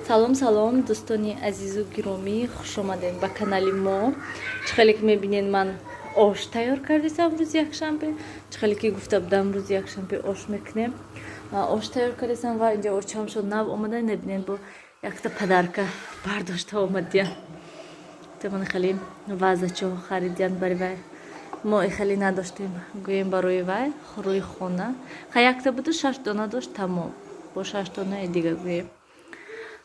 Салом, салом, дӯстони азизу гиромӣ, хуш омадем ба канали мо. Чӣ хеле ки мебинед, ман ош тайёр кардисам рӯзи якшанбе. Чӣ хеле ки гуфта будам, рӯзи якшанбе ош мекунем. Ош тайёр кардисам ва инҷа очамшо нав омада. Небинед, бо якта подарка бардошта омадиян. Ман хеле вазачо харидиян бари вай. Мо хеле надоштем, гӯем, барои вай рӯи хона. Ха, якта буду, шаш дона дошт, тамом. Бо шаш донаи дига, гӯем.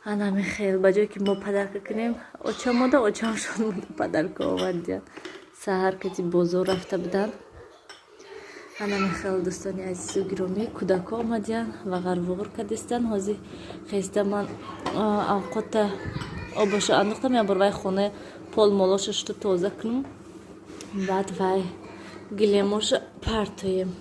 Анами хел, ба ҷое ки мо подарка кунем, очамода, очамшон мода подарка овардиян. Саҳар кати бозор рафта буданд. Анами хел, дӯстони азизу гиромӣ, кӯдако омадиян ва ғарвуғур кардистанд. Ҳозир хеста ман авқота обошо андохтам, як бор вай хона пол молоша шута тоза кунам, баъд вай гилемоша партоем.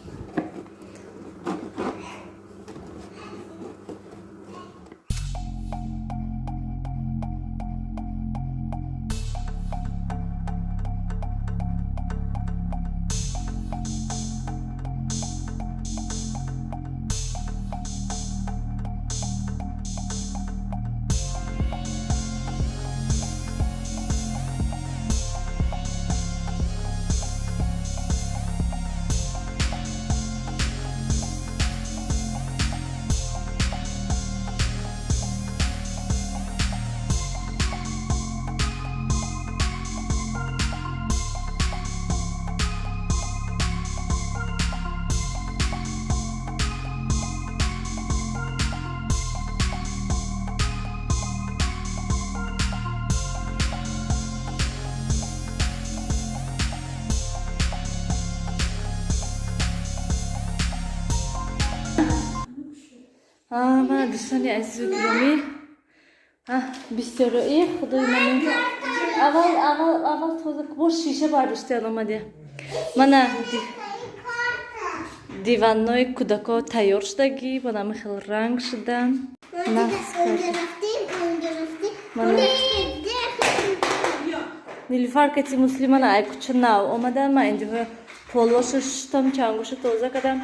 Мана, дӯстони азизу гиромӣ, бисёрои худои ман, аввал, аввал, аввал тоза бо шиша бардоштиян омадия. Мана, диваннои кӯдако тайёр шудагӣ, мана ами хел ранг шудан. Онҷо рафтем, онҷо рафтем. Мана. Нилуфар кати муслимана ай куча нав омадан. Ман инҷо полоша шуштам, чангоша тоза кардам,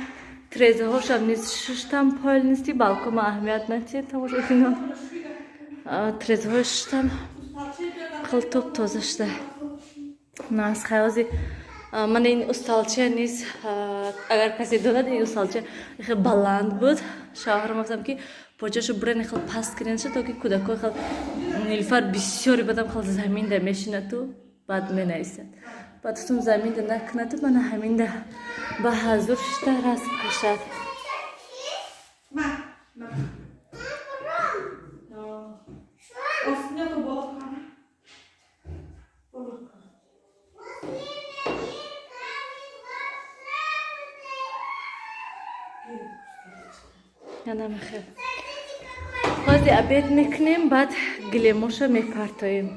трезаҳошам низ шуштам, полностью балкома аҳамият натиҳед, тамошобинон. Трезаҳои шуштам, хел топ тоза шуда. Нас хаёзи ман ин усталча низ, агар касе донад, ин усталча хел баланд буд. Шавҳарам гуфтам, ки почашу бурен, хел паст куненша, то ки кӯдакҳо хел. Нилуфар бисёри бадам хел заминда мешинату баъд менависад. Баъд гуфтам, заминда накунату, мана ҳаминда ба ҳазур шишта расм кашад. Ma, ma. Osnято боло. Боло. Янамихел, ҳози обед мекунем, баъд гилемоша мепартоем.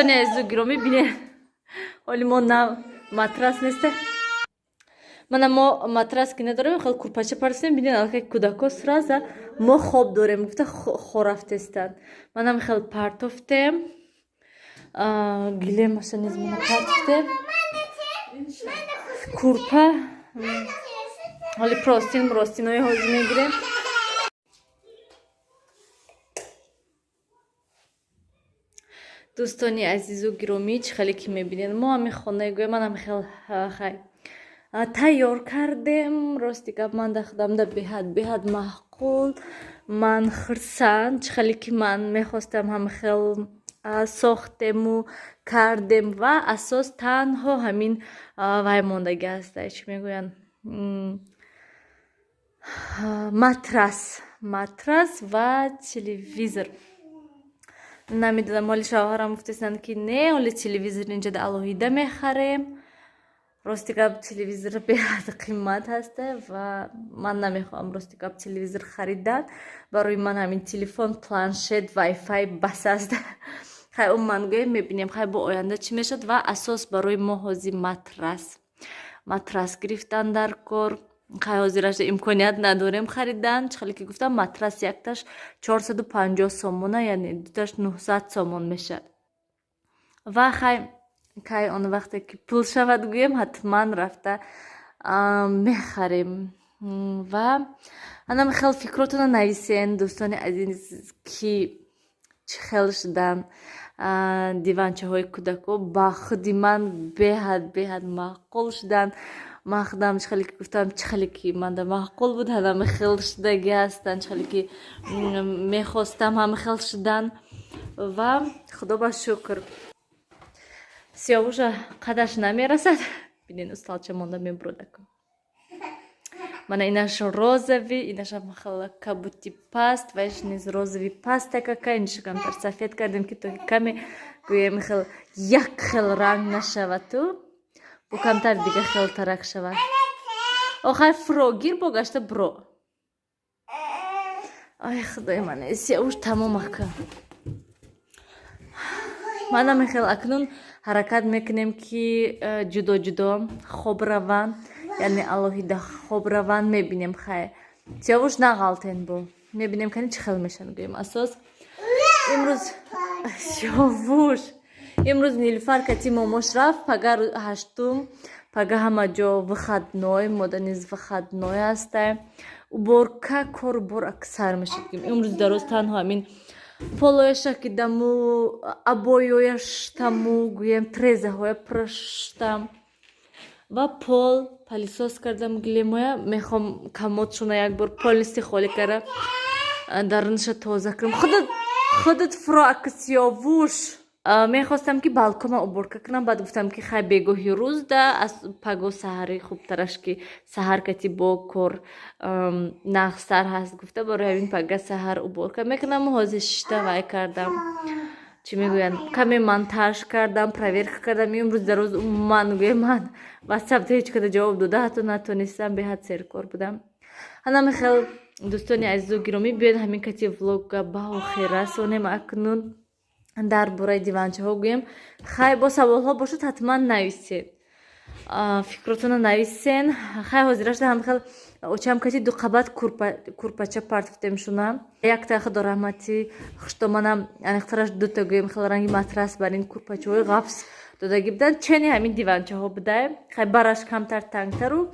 Дӯстони азизу гиромӣ, бинед, ҳоли мо на матрас неста. Мана мо матрас ки надорем, хел курпача партофтем. Бинед, аллакай кӯдако сразу мо хоб дорем гуфта хорафтестанд. Манам хел партофтем, гилемаша низ мана партофтем, курпа, ҳоли простин муростинои ҳозир мегирем. Дӯстони азизу гиромӣ, чӣ хеле ки мебинед, мо ҳамин хонаи гӯя манам хел хай тайёр кардем. Рости гап, ман да худамда беҳад беҳад маъқул, ман хурсанд. Чӣ хеле ки ман мехостам, ҳам хел сохтему кардем. Ва асос танҳо ҳамин вай мондагӣ аст, чӣ мегӯянд, матрас ва телевизор. Намедонам, ҳоли шавҳарам гуфтестанд, ки не, ҳоли телевизор инҷода алоҳида мехарем. Рости гап, телевизор беҳад қимат ҳаста ва ман намехоҳам, рости гап, телевизор харидан. Барои ман ҳамин телефон, планшет, вайфай бас аст. Хай, умуман гӯем, мебинем, хай, бо оянда чӣ мешавад. Ва асос барои мо ҳозир матрас гирифтан дар кор. Хай, ҳозираш имконият надорем харидан. Чӣ хеле ки гуфтам, матрас якташ 450 сомона, яъне дуташ 900 сомон мешавад. Ва хай, кай он вақте ки пул шавад, гӯем, ҳатман рафта мехарем. Ва анам хел фикротона нависен, дӯстони азиз, ки чӣ хел шудан диванчаҳои кӯдако. Ба худи ман беҳад беҳад маъқул шудан. Ман худам, чӣ хеле ки гуфтам, чӣ хеле ки манда маъқул буд, ҳанами хел шудагӣ ҳастанд. Чӣ хеле ки мехостам, ҳама хел шудан. Ва худо ба шукр, Сиёвуша қадаш намерасад. Бинен, усталча монда мебуродаку. Мана инаш розовый, инашам хела кабути паст, ваиш низ розовый пастакака. Иниша камтар сафед кардем, ки то каме, гӯем, хел як хел ранг нашавад, бо камтар дига хелтарак шавад. Охай, фрогир бо гашта бро. Ай, худои ман, Сиёвуш, тамом ака. Манам хел акнун ҳаракат мекунем, ки ҷудо ҷудо хоб раванд, яъне алоҳида хоб раванд. Мебинем, хай, Сиёвуш, нағалтен, бо мебинем, кани чӣ хел мешаванд, гӯем. Асос имрӯз Сиёвуш, имрӯз Нилфар кати момош рафт. Пага ҳаштум, пага ҳама ҷо выходной, мода низ выходной ҳастай. Уборка, корубор аксар мешад. Имрӯз дароз танҳо ҳамин полояша кидаму, обоёяштаму, гӯем, трезаҳоя пурштам ва пол пылесос кардам. Гилемоя мехоҳам, комодшона якбор полностью холӣ карда, дарунаша тоза кунам. Худат фуро ака, Сиёвуш. Мехостам, ки балконма уборка кунам, баъд гуфтам, ки хай, бегоҳи рӯзда, аз паго саҳари хубтараш, ки саҳар кати бо кор нағзтар ҳаст гуфта, барои ҳамин пага саҳар уборка мекунам. Ҳозир шишта вай кардам, чӣ мегӯянд, каме монтаж кардам, проверка кардам. Имрӯз дар рӯз умуман, гӯем, ман ватсапда ҳеҷ када ҷавоб дода ҳатто натонистам, беҳад серкор будам. Ҳанами хел, дӯстони азизу гиромӣ, биёед, ҳамин кати влога ба охир расонем. Акнун дар бораи диванчаҳо гӯем. Хай, бо саволҳо бошад, ҳатман нависед, фикротона нависен. Хай, ҳозирашда ҳам хел очам кати ду қабат курпача партофтем шуна. Якта, худо раҳмати, хуштоманам аниқтараш дута, гӯем, хел ранги матрас бар ин курпачаҳои ғафс додагӣ буданд, чени ҳамин диванчаҳо будай. Хай, бараш камтар тангтару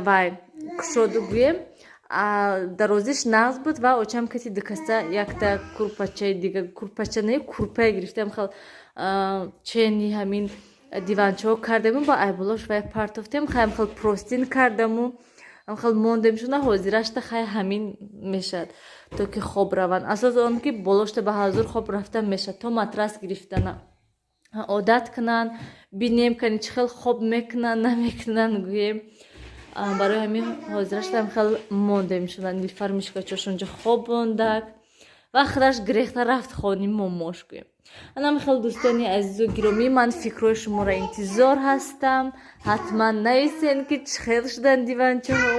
вай кушоду, гӯем, дарозиш нағз буд. Ва очам кати дукаса якта курпачаи дига, курпача не, курпае гирифтам, хел чени ҳамин диванчаҳо кардему, ба айболош вай партофтем. Хайам хел простынь кардаму, хел мондем шуна. Ҳозирашта хай, ҳамин мешавад, то ки хоб раванд. Асос он ки болошта ба ҳазур хоб рафта мешавад, то матрас гирифтана одат кунанд. Бинем, кани чӣ хел хоб мекунанд, намекунанд, гӯем. Барои ҳамин ҳозираштам хел мондем шуда. Нилфар мишкачош онҷо хоб мондак ва худаш гирехта рафт хони момош, гӯем. Анам хел, дӯстони азизу гиромӣ, ман фикрҳои шуморо интизор ҳастам. Ҳатман нависен, ки чӣ хел шудан диванчаҳо.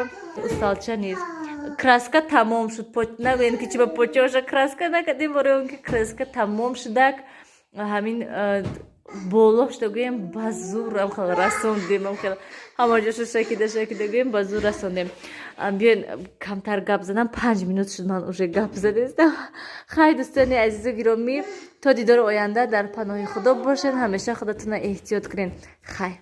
Усталча низ краска тамом шуд. Нагӯен, ки чи ба почоша краска накардем, барои он ки краска тамом шудак. Ҳамин болошта гӯем, ба зур хел расондем, хел ҳама ҷоша шакида шакида гӯем, ба зур расондем. Биёен, камтар гап занам, 5 минут шуд, ман уже гап задестам. Хай, дӯстони азизу гиромӣ, то дидори оянда дар паноҳи Худо бошед, ҳамеша худатона эҳтиёт кунед. Хай.